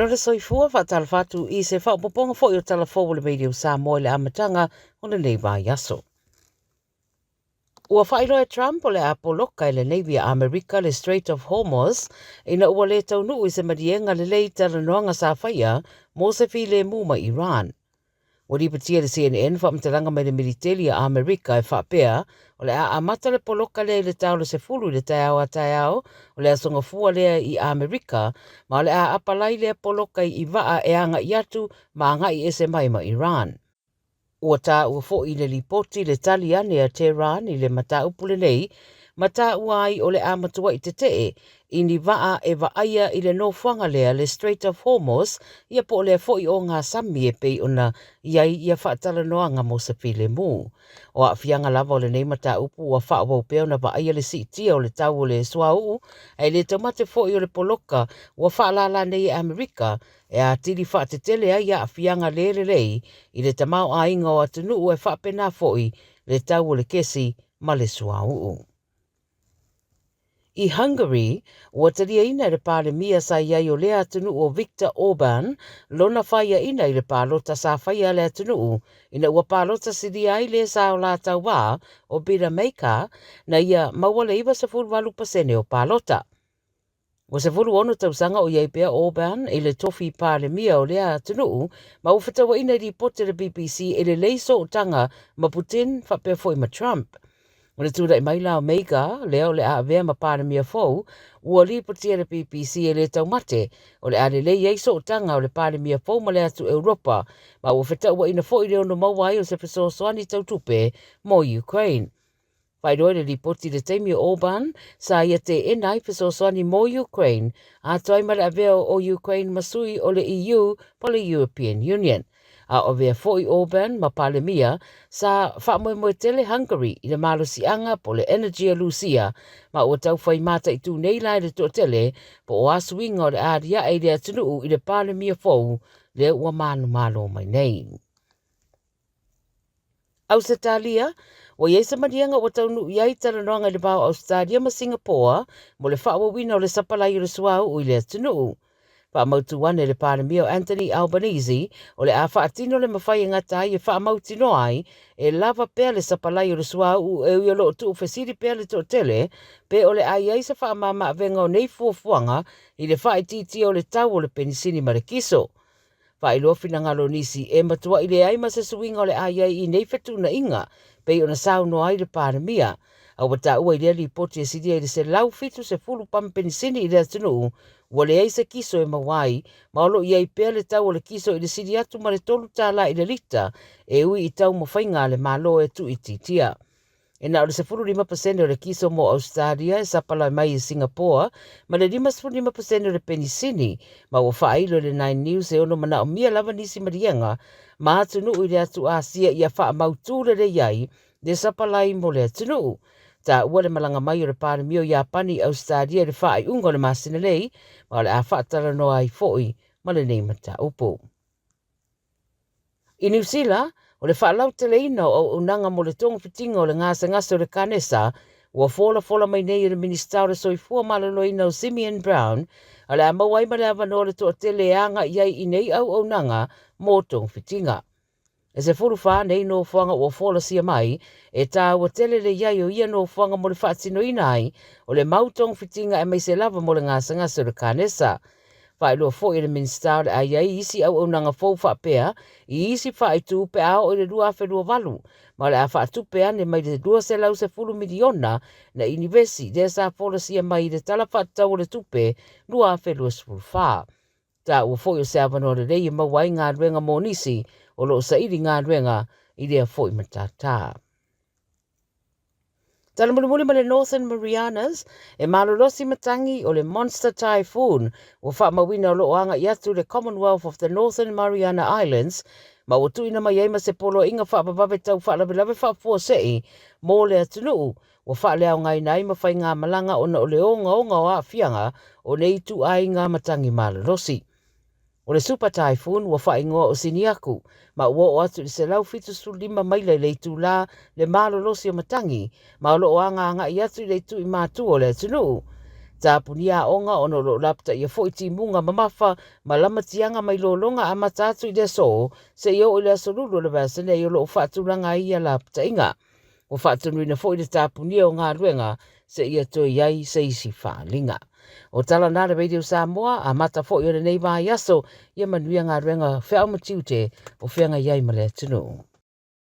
Malo le soifua, faatalofa atu i se faaopoopoga foi o tala fou o le Radio Samoa i le amataga o lenei vaiaso. Ua faailoa e Trump o le a poloka e le Navy a Amerika le Strait of Hormuz ina ua le taunuu i se maliega lelei talanoaga sa faia mo se filemu mai Iran. Ua lipotia e le CNN faamatalaga mai le Militeli a Amerika e faapea, o le a amata le poloka lea i le ta o le 10 i le taeao a taeao o le Aso Gafua lea i Amerika, ma o le a apalai lea poloka i vaa e aga'i atu ma aga'i ese mai ma Iran. Ua taua foi i le lipoti le tali ane a Tehran i le mataupu lenei, ma taua ai o le a matua'i tete'e i ni vaa e vaaia i le nofoaga lea, le Strait of Hormuz, ia po o lea foi ogasami e pei ona i ai ia faatalanoaga mo se filemu. O aafiaga lava o lenei mataupu ua faaauau pea ona vaaia le siitia o le tau o le suauu, ae le taumate foi o le poloka ua faalala nei e Amerika e atili faatetele ai aafiaga le lelei i le tamaoaiga o atunuu e faapena foi le tau o le kesi ma le suauu. I Hungary, ua taliaina e le Palemia sa i ai o lea atunuu o Viktor Orban lona faiaina i le palota sa faia a le atunuu ina ua palota silia ai le sa o la tauā o Peter Magyar na ia maua le 98% o palota. Ua 16 tausaga o i ai pea Orban i le tofi Palemia o lea atunuu, ma ua fetauaina i lipoti a le BBC e lelei sootaga ma Putin faapea foi ma Trump. O le tulai mai la o Magyar, lea o le a avea ma Palemia fou, ua lipotia e le BBC e le taumate o le a lelei ai sootaga o le Palemia fou ma le atu Europa, ma ua fetauaina foi le ono maua ai o se fesoasoani tau tupe mo Ukraine. Faailoa i le lipoti i le taimi o Orban sa ia teena ai fesoasoani mo Ukraine, atoa ai ma le avea o Ukraine ma sui o le EU po o le European Union. A o avea foi Orban ma Palemia, sa faamoemoe tele Hungary i le malosiaga po o le energy a Lusia, ma ua taufai mataitū nei la e le toatele po o a suiga o le a aliae i le atunuu i le Palemia fou lea ua manumalo mai nei. Ausetalia, Ua i ai se maliega ua taunuu i ai talanoaga i le va o Ausetalia ma Singapoa mo le faaauauina o le sapalai o le suauu i le atunuu. Faamautu ane le Palemia o Anthony Albanese o le a faatino le mafai e gata ai e faamautinoa ai e lava pea le sapalai o le suauu e ui o lo o tuufesili pea le toatele pe o le a i ai se faamamaavega o nei fuafuaga i le faaitiitia o le tau o le penisini ma le kiso. Faailoa finagalo o nisi e matua'i leai ma se suiga o le a i ai i nei fetuunaiga, pei ona saunoa ai le Palemia. A ua taua i lea lipoti e silia i le 170 pamu penisini i le atunuu, ua leai se kiso e maua ai, ma o lo o i ai pea le tau o le kiso i le sili atu ma le $3 i le lita, e ui i taumafaiga a le Malo e tuuitiitia. E na o le 15% o le kiso mo Ausetalia e sapalai mai i Singapoa ma le 55% o le penisini, ma ua faailo e le Nine News e ono manaomia lava nisi maliega ma atunuu i le atu Asia ia faamautū lelei ai le sapalai mo le atunuu. Taua le malaga mai o le Palemia o Iapani i Ausetalia i le faaiuga o le masina nei, ma o le a faatalanoa ai foi ma lenei mataupu. I Niu Sila, o le faalauteleina o auaunaga mo le togafitiga o le gasegase o le kanesa ua folafola mai nei e le Minisita o le Soifua Maloloina o Simeon Brown, o le a maua ai ma le avanoa le toatele e agai ai i nei auaunaga mo togafitiga. E 14 nei nofoaga ua folasia mai, e tāua tele le i ai o ia nofoaga mo le faatinoina ai o le mau togafitiga aemaise lava mo le gasegase o le kanesa. Faailoa foi e le Minisita o le a i ai isi auaunaga fou faapea i isi faaitu pe a oo i le 2028, ma o le a faatupe ane mai le $210 miliona na inivesi lea sa folasia mai i le Tala Faatatau o le Tupe 2024. Taua foi o se avanoa lelei e maua ai galuega mo nisi o lo o saili galuega i lea foi matata. Tala mulimuli ma le Northern Marianas, e malolosi matagi o le Monster Typhoon ua faamauina o lo o aga'i atu le Commonwealth of the Northern Mariana Islands ma ua tuuina mai ai ma se poloaiga faavavave tau faalavelave faafuasei mo le atunuu ua faaleaogaina ai ma faigamalaga ona o le ogaoga o aafiaga o nei ituaiga matagi malolosi. O le Super Typhoon ua faaigoa o Siniaku, ma ua oo atu i le 175 maila i le itulā le malolosi o matagi, ma o lo o agaaga'i atu i le itu i matua o le atunuu. Tapunia aoga ona o lo o lapataia foi timuga mamafa ma lamatiaga mai lologa amata atu i le aso seia oo i le aso Lulu o le vaiaso nei o lo o faatulaga ai ia lapataiga. Ua faatonuina foi le tapunia o galuega seia toe i ai se isi faaaliga. O tala na a le Radio Samoa, amata foi o lenei vaiaso, ia manuia galuega, feau ma tiute o feagai ai ma le atunuu.